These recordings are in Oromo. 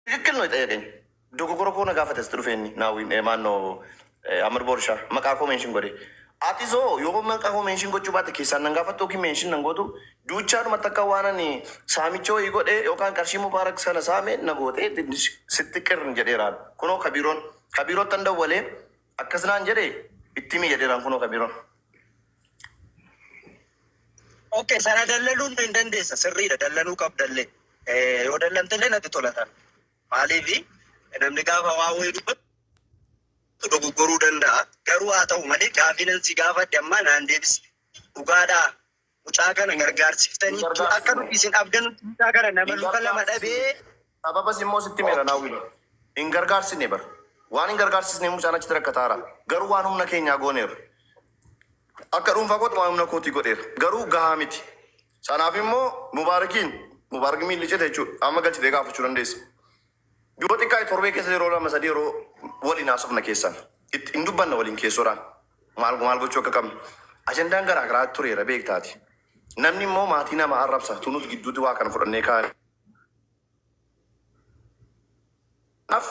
ትክክል ነው የጠየቀኝ። Dogoggora koo na gaafate asitti dhufee inni naawwiin maannoo Amar Borshaa maqaa koo mention godhe. Ati soo yoo maqaa koo mention gochuu baatte keessaan nan gaafattu yookiin mention nan gootu duuchaadhumatti akka waan ani saamicha wayii godhe yookaan qarshii Mubaarak sana saame na gootee sitti qirn jedheeraan. Kunoo kabiiroon kabiirootti an dawwalee akkas naan jedhe itti himi jedheeraan kunoo kabiiroon. Okay, sana dallaluun hin dandeessa. Sirriidha, dallanuu qabdallee. Yoo dallantillee natti tolatan. Maaliifi namni gaafa waa wayii dubbatu dogoggoruu danda'a. Garuu haa ta'u malee gaafiin si gaafadhe ammaa naan deebisi. Dhugaadhaa mucaa kana gargaarsiftanii akka nuti isin abdannutti mucaa kana nama luka lama dhabee Sababas immoo sitti meera naawwin. Hin gargaarsine bar. Waan hin gargaarsisne mucaan achitti rakkataara. Garuu waan humna keenyaa gooneera. Akka dhuunfaa kootti waan humna kootii godheera. Garuu gahaa miti. Sanaaf immoo Mubaarakiin Mubaarak miilli cite jechuudha. Amma galchitee gaafachuu dandeessa. Yoo xiqqaate torbee keessa yeroo lama sadii yeroo waliin haasofna keessan. Itti hin dubbanna waliin keessoodhaan. Maal maal gochuu akka qabnu. Ajandaan garaa garaa tureera beektaati. Namni immoo maatii nama arrabsa. Tunus gidduutti waa kana fudhannee kaa'an. Kanaaf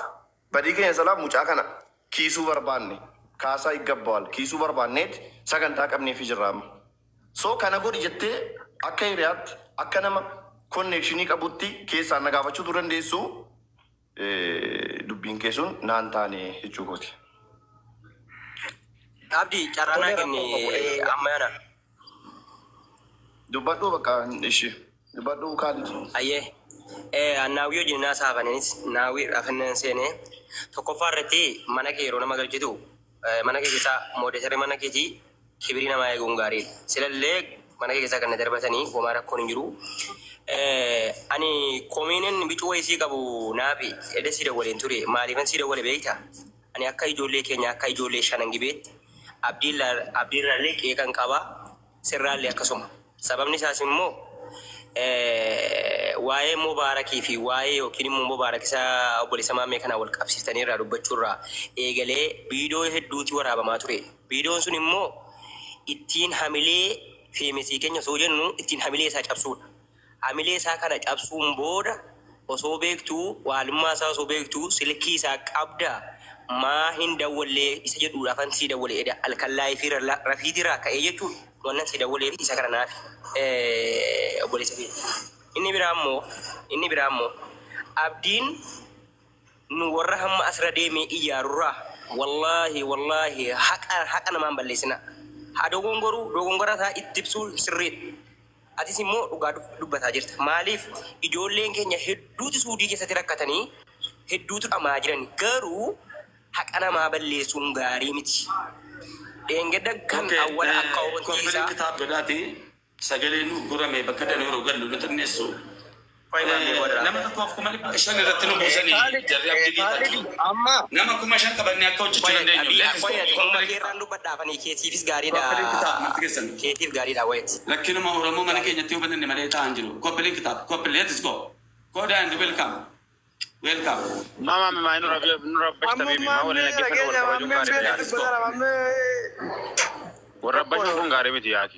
badii keenya salaaf mucaa kana kiisuu barbaanne kaasaa ይገባዋል kiisuu barbaanneet sagantaa qabneefi jirra amma. So kana godhi jettee akka hiriyaatti akka nama connection qabutti keessaan na gaafachuutu dandeessu dubbiin kee sun naan taane jechuu kooti. Abdi carraa naa Tole kenni rakkoo qabu. amma yana. Dubbadhuu bakka ishi dubbadhuu Kaalid. Ayyee. Naawwii wajjin naa saafaninis naawwii afannan seenee tokkoffaa irratti mana kee yeroo nama galchitu mana kee keessaa moodeesarri mana keetii kibirii namaa eeguun gaariidha. Silallee mana kee keessaa kan na darbatanii homaa rakkoon hin jiru. Ani komiinin bicuu wayii sii qabu naafi edda sii dawwaleen ture maaliifan sii dawwale beekta? Ani akka ijoollee keenya akka ijoollee shanan gibeetti abdiirraallee qeeqan qaba sirraallee akkasuma. Sababni isaas immoo waa'ee Mubaarakii fi waa'ee yookiin immoo Mubaarak isa obboleessa maammee kanaa wal qabsiiftanii irraa dubbachuurraa eegalee viidiyoo hedduuti waraabamaa ture. Viidiyoon sun immoo ittiin hamilee feemesii keenya osoo jennu ittiin hamilee isaa cabsuudha. Hamilee isaa kana cabsuun booda osoo beektuu waalummaa isaa osoo beektuu silkii isaa qabda maa hin dawwallee isa jedhuudhaafan sii dawwale eda halkan laayifii rafiitirraa ka'ee jechuudha. Wannan sii dawwalee fi isa kana naafi obboleessa kee. Inni biraa immoo abdiin nu warra hamma asirra deemee ijaarurraa wallaahi wallaahi haqa haqa namaan balleessina. Haa dogongoruu dogongora isaa itti ibsuu sirriidha. Atis immoo dhugaa dubbataa jirta. Maaliif ijoolleen keenya hedduutu suudii keessatti rakkatanii hedduutu dhamaa jiran garuu haqa namaa balleessuun gaarii miti. Dheengadda kan Okay, awwala akka wanti Copy isaa link tap godhaati sagalee nu gurame bakka danuu yeroo gallu nu xinneessu. Faayidaan godha. Nama tokkoof 500,000 irratti nu buusanii Kaalid, jarri abdii Kaalid dhiifatu. amma Nama 5,000 qabannee akka hojjechuu dandeenyu. Let's go. Qoyati Copy uumma link keerraan tap. dubbadhaafanii keetiifis gaariidha. Copy link tap marti keessan. Keetiif gaariidha wayiti. Rakkinuma Oromoo mana keenyatti hubanne malee taa'an jiru. Copy link tap. Copy let's go. Go and welcome. Welcome. Mama maa nu rabbashta beebi maa waliin dhaggeeffatu wal kabajuun gaarii miti. Let's go. Wal rabbashuun kun gaarii miti yaaki.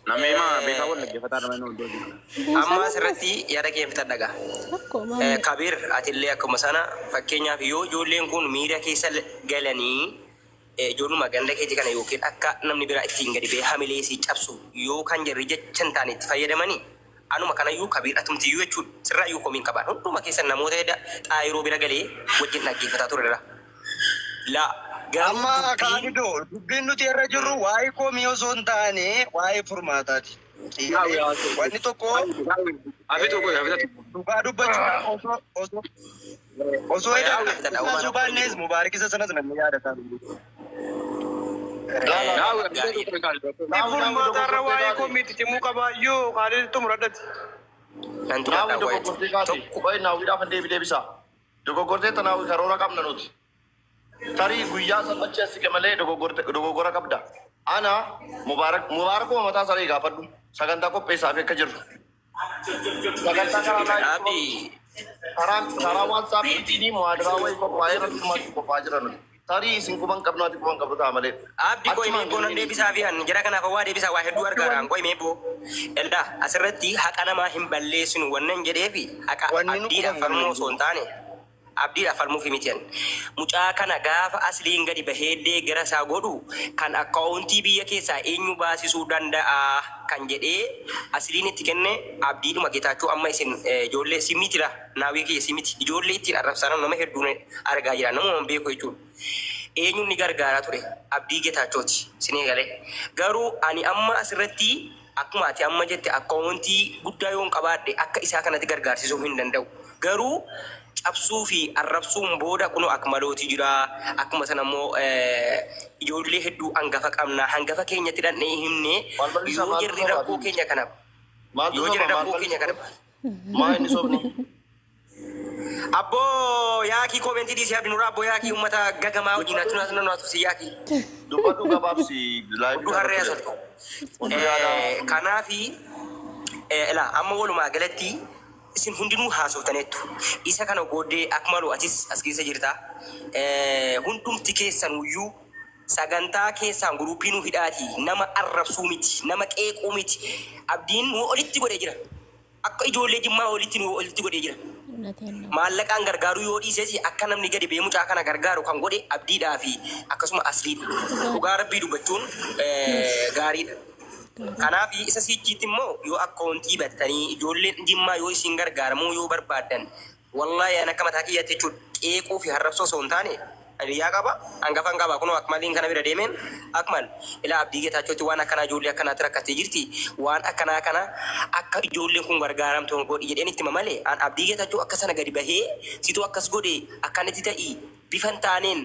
Namni himaa beekaa wal dhaggeeffataa nama inni iddoo jiru. Amma asirratti yaada kee fixadha gaa. Rakkoo maammee. Kabir atillee akkuma sana fakkeenyaaf yoo ijoolleen kun miira keessa galanii ijoolluma ganda keetii kana yookiin akka namni biraa ittiin gadi ba'ee hamilee sii cabsu yoo kan jarri jecha hin taane itti fayyadamanii anuma kanayyuu Kabiir atumtiyyuu jechuudha sirraayyuu komiin qabaan hunduma keessan namoota edda xaayiroo bira galee wajjin dhaggeeffataa turerra. Laa garuu Amma dubbiin Kaalidoo dubbiin nuti irra jirru waa'ee komii osoo hin taane waa'ee furmaataati. Wanni tokko dhugaa dubbachuudhaaf osoo Wayaa fixadha homaa kaasuu rakkoo hin baannes jiru. Mubaarak isa sanas namni yaadata. Gaariidha. Furmaatarra waa'ee komiitti cimuu qabaayyuu Kaalid xumuradhati. Nan Naawwi tumadha wayiti. dogoggortee kaati. Tokko Qoy naawwiidhaaf hin deebi deebisa. Dogoggortee tanaawwi karoora qabna nuti. Tarii guyyaa salphachi as siqe malee dogoggora qabda. Ana Mubaarak Mubaarakuma mataa isaa gaafadhu. Sagantaa qopheessaaf akka jirru. Sagantaa karaa live Abdi karaa karaa WhatsAppiitiin muhaadaraa wayii qophaa'ee irratti hirmaachuu qophaa'aa jira nuti. Tarii isin quban qabnu ati quban qabdu ta'a malee. Abdi qoy Achumaan mee boo nan ganneen deebisaa fi an jara kanaaf waa deebisaa waa hedduu argaaraan qoy mee boo. Eldaa asirratti haqa namaa hin balleessinu wannan jedheefi haqa Wanni nu abdiidhaaf quban falmuu qabnu osoo hin taane Abdiidhaaf falmuufi miti ani. Mucaa kana gaafa asliin gadi baheellee gara isaa godhu kan akkaawuntii biyya keessaa eenyu baasisuu danda'a kan jedhee asliin itti kenne Abdiidhuma Getaachoo. Amma isin ijoollee si miti la naawii kiyya si miti, ijoollee ittiin arrabsaa nama hedduun argaa jira, namuma hin beeku jechuudha. Eenyuun ni gargaaraa ture? Abdii Getaachooti. Isinii galee? Garuu ani amma asirratti akkuma ati amma jette akkaawuntii guddaa yoon qabaadhe akka isaa kanatti gargaarsisuu hin danda'u. Garuu cabsuu fi arrabsuun booda kunoo Akmalooti jira. Akkuma sana immoo ijoollee hedduu hangafa qabna. Hangafa keenyatti dhaqnee himnee Maal bal'isaa yoo maaltu jarri soba rakkoo Abdii? keenya kana Maaltu yoo jarri soba maal rakkoo keenya bal'isa? kana Maa inni sobni? Abboo yaakii koomentii dhiisii abdi nuraa, abboo yaakii uummata gagamaa wajjin ati nuti nanu si yaakii. Dubbadhu, gabaabsi live Hudduu harree asaltu. Hudduu yaada. Kanaafi ilaa, amma walumaa galatti isin hundinuu haasoftaniittu. Isa kana booddee Akmalu, atis as keessa jirta. Hundumti keessanuyyuu sagantaa keessaan guruupii nu hidhaati, nama arrabsuu miti, nama qeequu miti. Abdiin nu olitti godhee jira. Akka ijoollee Jimmaa olitti nu olitti godhee jira. Maallaqaan gargaaruu yoo dhiises akka namni gadi ba'ee mucaa kana gargaaru kan godhe Abdiidhaa fi akkasuma Asliidha. Dhugaa Rabbii dubbachuun gaariidha. Kanaaf isa sichiitti immoo yoo akkaawuntii battanii ijoolleen Jimmaa yoo isin gargaaramuu yoo barbaaddan, wallaahi an akka mataa kiyyaatti jechuudha, qeequu fi harrabsoo osoo hin taane, hiriyaa qaba, hangafan qaba, kunoo Akmaliin kana bira deemeen, "Akmal, ilaa, Abdii Getaachooti waan akkanaa ijoollee akkanaatti rakkattee jirti, waan akkanaa kana akka ijoolleen kun gargaaramtu godhi" jedheen itti hima malee an Abdii Getaachoo akka sana gadi bahee situ akkas godhe akkanatti ta'i bifan taaneen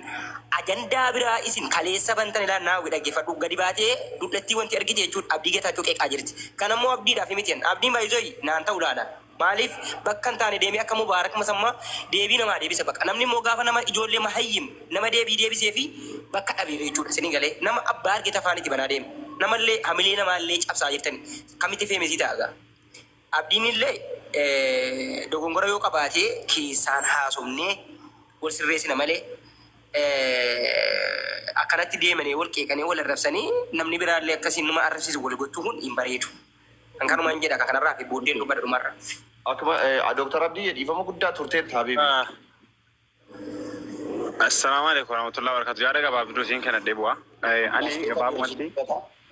ajandaa biraa isin kaleessa bantan. Ilaa naawwi, dhaggeeffadhu, gadi baatee dudhattii wanti argite jechuudha Abdii Getaachoo qeeqaa jirti. Kanammoo Abdiidhaaf miti. Abdiin baay'isooyi naan ta'u laala. Maaliif bakka hin taane deemee akka Mubaarak Masammaa deebii namaa deebisa? Baqa namni immoo gaafa nama ijoollee mahayyim nama deebii deebisee fi bakka dhabeef jechuudha. Isinii galee? Nama abbaa argite afaan itti banaa deema. Namallee hamilee namaallee cabsaa jirtani kamitti feemesii ta'a gaa. Abdiin illee dogongora yoo qabaatee keessaan haasofnee wal sirreessina malee akkanatti deemanii wal qeeqanii wal arrabsanii namni biraallee akkasiin numa arrabsiisu wal gochuu kun hin bareedu. Kan kanumaan jedha, kan kanarraa fi booddeen dubbadha dhumarra. Akkuma Dooktar Abdii, dhiifama guddaa, turteetta habiibi. Assalaamu alaikum warahmatullahi wabarakatuh. Yaada gabaabduu siin kana deebi'a. Ani gabaabumatti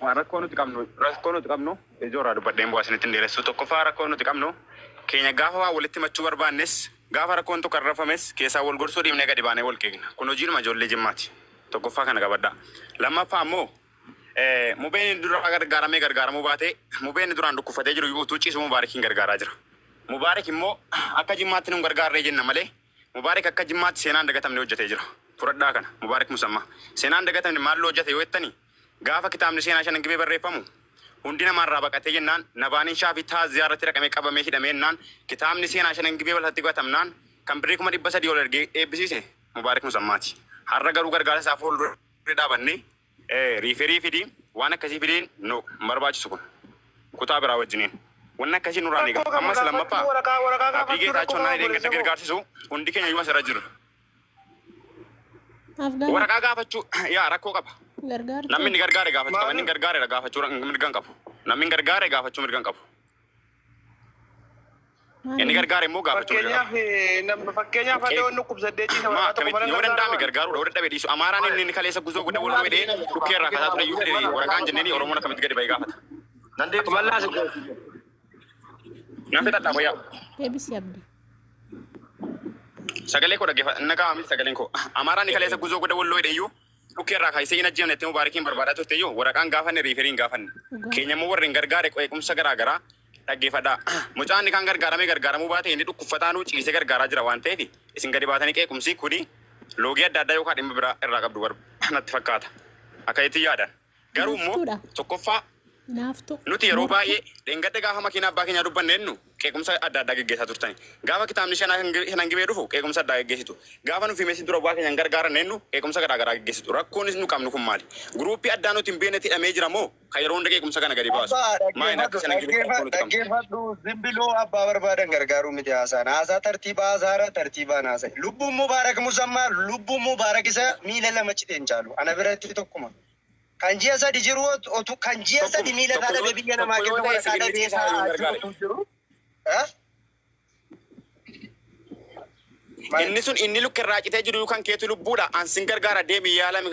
waan rakkoo nuti qabnu ijoo irraa dubbadheen bu'aa isinitti hin dheeressu. Tokkoffaa, rakkoo nuti qabnu keenya gaafa waa walitti machuu barbaannes, gaafa rakkoon tokko arrafames, keessaa wal gorsuu dhiibnee gadi baanee wal qeeqna. Kun hojiidhuma ijoollee Jimmaati. Tokkoffaa kana qabadha. Lammaffaa ammoo mubeen dura gargaaramee gargaaramuu baate, mubeen duraan dhukkufatee jiru utuu ciisu Mubaarakiin gargaaraa jira. Mubaarak immoo akka Jimmaatti nu gargaarree jenna malee Mubaarak akka Jimmaatti seenaan dagatamne hojjetee jira. Fudhadhaa kana, Mubaarak Musammaa. Seenaan dagatamne maal hojjete yoo jettani, gaafa kitaabni seenaa shanan gibee barreeffamu hundi namaarraa baqatee jennaan, nabaaniin shaafii taaziyaa irratti dhaqamee qabamee hidhamee jennaan, kitaabni seenaa shanan gibee balfatti gatamnaan kan birrii 300,000 ol ergee eebbisiise Mubaarak Musammaati. Har'a garuu gargaarsa isaa fuuldura dhaabannee refer fidii waan akkasii fidiin nu hin barbaachisu, kun kutaa biraa wajjiniin. Wanni akkasii nurraa ni eegama. Ammas lammaffaa Waraqaa Abdii Geetaachoo naan hidheen gadda gargaarsisu hundi keenya iyyuu asirra jiru. Afgaan Waraqaa gaafachuu yaa rakkoo qaba. gargaartu. Namni inni gargaare gaafachuu qaba. Inni gargaare gaafachuu mirga hin qabu. Namni hin gargaare gaafachuu mirga hin qabu. Inni gargaare immoo gaafachuu mirga qaba. Fakkeenyaaf adda wanni dhukkubsadee ciisa Maa waraqaa tokko akkamitti malee yoo danda'ame gargaaru. gargaaruudha, yoo dadhabe dhiisu. Amaaraan inni kaleessa guzoo guddaa wal godhee dhukkee irraa kaasaa ture iyyuu waraqaan jenneeni Oromoon akkamitti gadi bahee gaafata? Nan deebisa. Nan fixadhaa fayyaa. Deebisi, Abdi. Sagalee koo dhaggeeffadha. Inni qaama miti sagaleen koo. Amaaraan inni kaleessa guzoo guddaa walloo hidhe iyyuu dhukkee irraa kaasee hin ajjeefne itti Mubaarakiin barbaadaa turte iyyuu waraqaan gaafanne, referiin gaafanne. Keenya immoo warri hin gargaare qeequmsa garaa garaa dhaggeeffadhaa. Mucaan inni kaan gargaaramee gargaaramuu baate inni dhukkubfataanuu ciisee gargaaraa jira waan ta'eef isin gadi baatanii qeequmsi kuni loogii adda addaa yookaan dhimma biraa irraa qabdu natti fakkaata. Akka itti yaadan. Garuu immoo Naaftuudha. tokkoffaa Naaftu. nuti yeroo baay'ee dheengadda gaafa makiinaa abbaa keenyaa dubbanne jennu qeequmsa adda addaa geggeessaa turtani. Gaafa kitaabni shanan gibee dhufu qeequmsa addaa geggeessitu. Gaafa nu fimeessi dura abbaa keenya hin gargaaranne jennu qeequmsa garaa garaa geggeessitu. Rakkoon nu qabnu kun maali? Guruuppii addaa nuti hin beeknetti hidhamee jira moo kan yeroo hunda qeequmsa kana gadi baasu? Abbaa Maali akka shanan gibee rakkoo nuti qabnu? dhaggeeffadhu, zimbiloo abbaa barbaadan gargaaruu miti haasaan. Haasaa tartiibaa haasaara tartiibaan haasa. Lubbuun Mubaarak Musammaa, lubbuun Mubaarak isa miila lama cite hin caalu. Ana biratti tokkuma. Kan ji'a 3 jiru otu kan ji'a 3 miila isaa dhabee biyya namaa Tokko keessa yoo ta'e waraqaa dhabee sigilli isaa yoo taa'aa gargaare. jiru jiru. Inni sun inni luka irraa citee jiru kan keetu lubbuudha. An sin gargaara, deemi yaalami,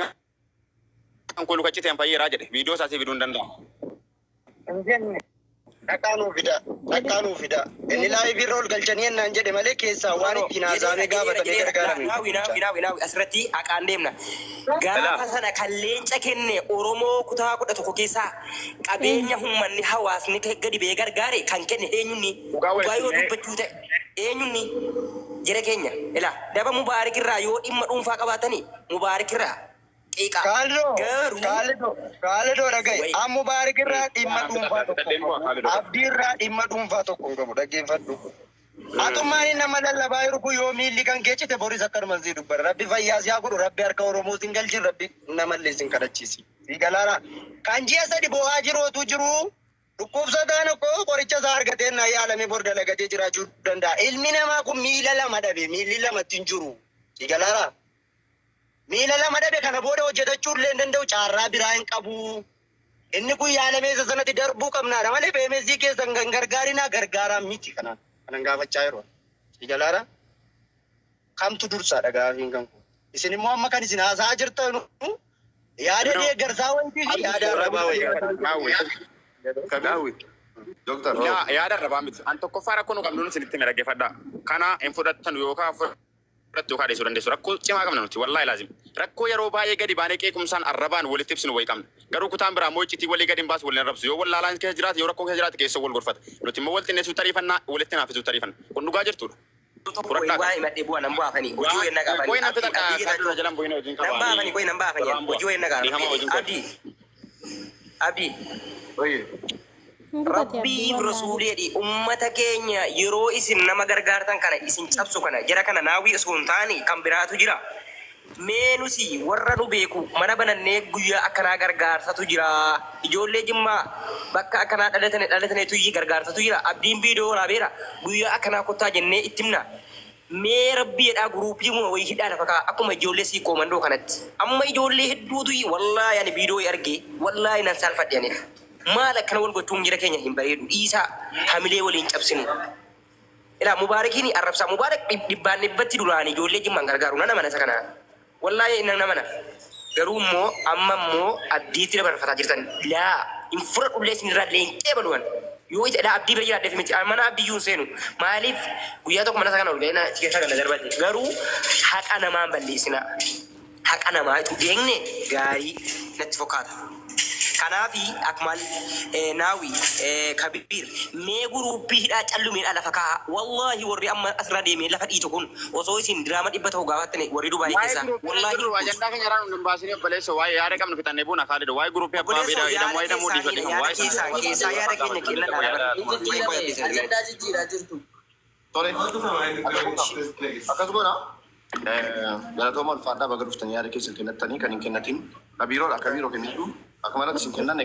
kan koo luka citeen fayyeeraa jedhe. Viidiyoo isaatii fiduu hin danda'amu. Hin jenne. Dhaqaa nuu fida. Dhaqaa nuu fida. Inni live irra ol galchanii ennaan jedhe malee keessaa waan ittiin haasa'amee gaafatamee gargaarame. Naawi, naawi, naawi, naawi, asirratti haqaan deemna. Gaafa sana kan leenca kenne Oromoo kutaa 11 keessaa qabeenya uummanni hawaasni gadi ba'ee gargaare kan kenne eenyunni? Dhugaa Dhugaa yoo walitti dubbachuu ta'e eenyunni? Jira keenya. Ilaa daba Mubaarik irraa yoo dhimma dhuunfaa qabaatanii Mubaarik irraa xiiqa. Kaalidoo, Garuu Kaalidoo, Kaalidoo, dhaga'i. Wai. An Mubaarik irraa dhimma dhuunfaa tokko hin qabu. Abdii irraa dhimma dhuunfaa tokko hin qabu. Dhaggeeffadhu. Atummaan nama lallabaa jiru kun yoo miilli kan kee cite boris akkanuma sii dubbata. Rabbi fayyaa si haa godhu, Rabbi harka Oromoo sin galchin, Rabbi namallee sin kadhachiisi. Sii galaara. Kan ji'a 3 bo'aa jiru otuu jiru dhukkubsataan tokko qoricha isaa argatee na yaalamee bor dalagatee jiraachuu danda'a. Ilmi namaa kun miila lama dhabe, miilli lamatti hin jiru. Sii galaara. Miila lama dhabe, kana booda hojjetachuu illee hin danda'u, carraa biraa hin qabu. Inni kun yaalamee isa sanatti darbuu qabnaadha malee PMS keessan kan gargaarinaa gargaaraa miti kanaan. Kanan gaafachaa jiru. Sii galaara. Kamtu dursaadha gaafiin kan kun. Isin immoo amma kan isin haasa'aa jirtan yaada deeggarsaa wayitii fi yaada arrabaa wayii. Daawwi. Doktar. Yaa yaada arrabaa miti. An tokkoffaa rakkoo nu qabnu isinitti hime, dhaggeeffadhaa. Kana hin fudhattan yookaan fudhattu yookaan dhiisuu dandeessu. Rakkoo cimaa qabna nuti, wallaahi laazim. Rakkoo yeroo baay'ee gadi baanee qeequmsaan arrabaan walitti ibsinu wayii qabna. Garuu kutaan biraa immoo iccitii walii gadi hin baasu, waliin arrabsu. Yoo wallaalaan keessa jiraate, yoo rakkoon keessa jiraate keessoo wal gorfata. Nuti immoo wal xinneessuu tariifannaa, walitti naafisuu tariifanna. Kun dhugaa jirtudha. Tokko Fudhadhaa waa kana. himadhee bu'a nan bu'aafanii hojii wayii na gaafanii. Qoy na Abdii fixadha. Abdii Kaadura Geetaachoo jalan bu'ina wajjin nan qaba. baafanii, qoy nan baafanii hojii wayii na Dhiifama gaafanii. wajjin godhi. Abdii, Abdii. Oye. Hin gubate Abdii, Rabbiif wallaahi. rasuuleedhi, ummata keenya yeroo isin nama gargaartan kana isin cabsu kana jara kana naawii osoo hin taane kan biraatu jira. Mee nusi warra nu beeku mana banannee guyyaa akkanaa gargaarsatu jira. Ijoollee Jimmaa bakka akkanaa dhalatane dhalatanetuyyi gargaarsatu jira. Abdiin viidiyoo waraabeera, guyyaa akkanaa kottaa jennee itti himna. Mee rabbi jedhaa guruupii muma wayii hidhaa lafa kaa akkuma ijoollee sii koomandoo kanatti. Amma ijoollee hedduutu, wallaahi ani viidiyoo argee wallaahi nan saalfadhe ani. Maal akkana wal gochuun jira keenya hin bareedu, dhiisaa, hamilee waliin cabsinu. Ilaa Mubaarakiin arrabsaa, Mubaarak dhibbaan dhibbatti duraan ijoollee Jimmaan gargaaru nan amana isa kana. Wallaahi nan amana. Garuu immoo amma immoo abdiitti dabarfataa jirtan. Laa hin fudhadhullee isinirraa leenqee baluwan. Yoo isa ilaa abdii bira jiraadheef miti, mana abdii iyyuu hin seenu. Maaliif guyyaa tokko mana isaa kana ol ga'ee na achi keessaa kana darbate. Garuu haqa namaan balleessinaa. Haqa namaa itu beekne gaarii natti fakkaata. Kanaafi Akmal, Naawi, Kabiir, mee guruuppii hidhaa callumeedha lafa kaa'a. Wallaahi warri amma asirra deemee lafa dhiitu kun osoo isin diraama 100 gaafattani warri Dubaayii Waa'ee keessaa guruupii wallaahi jiru hin buusu. Ajandaa keenya irraa nu hin baasini, obboleessa. Waa'ee yaada qabnu fixannee buuna, Kaalid. Waa'ee guruupii abbaa Obboleessoo beedaa hidhamu yaada waa'ee hidhamuu keessaa dhiisuu hidha yaada waa'ee keessaa keessaa yaada keenya kennadhaa bara. Hin Waa'ee qoy jijjiirame abdii sana ajandaa jijjiiraa jirtu. Tole. Akkas goona. Galatooma, ulfaadhaa, baga dhuftanii yaada keessan kennattanii kan hin kennatin. Kabiiroodha, kabiiroo kennitu. Akka malatti isin kennan.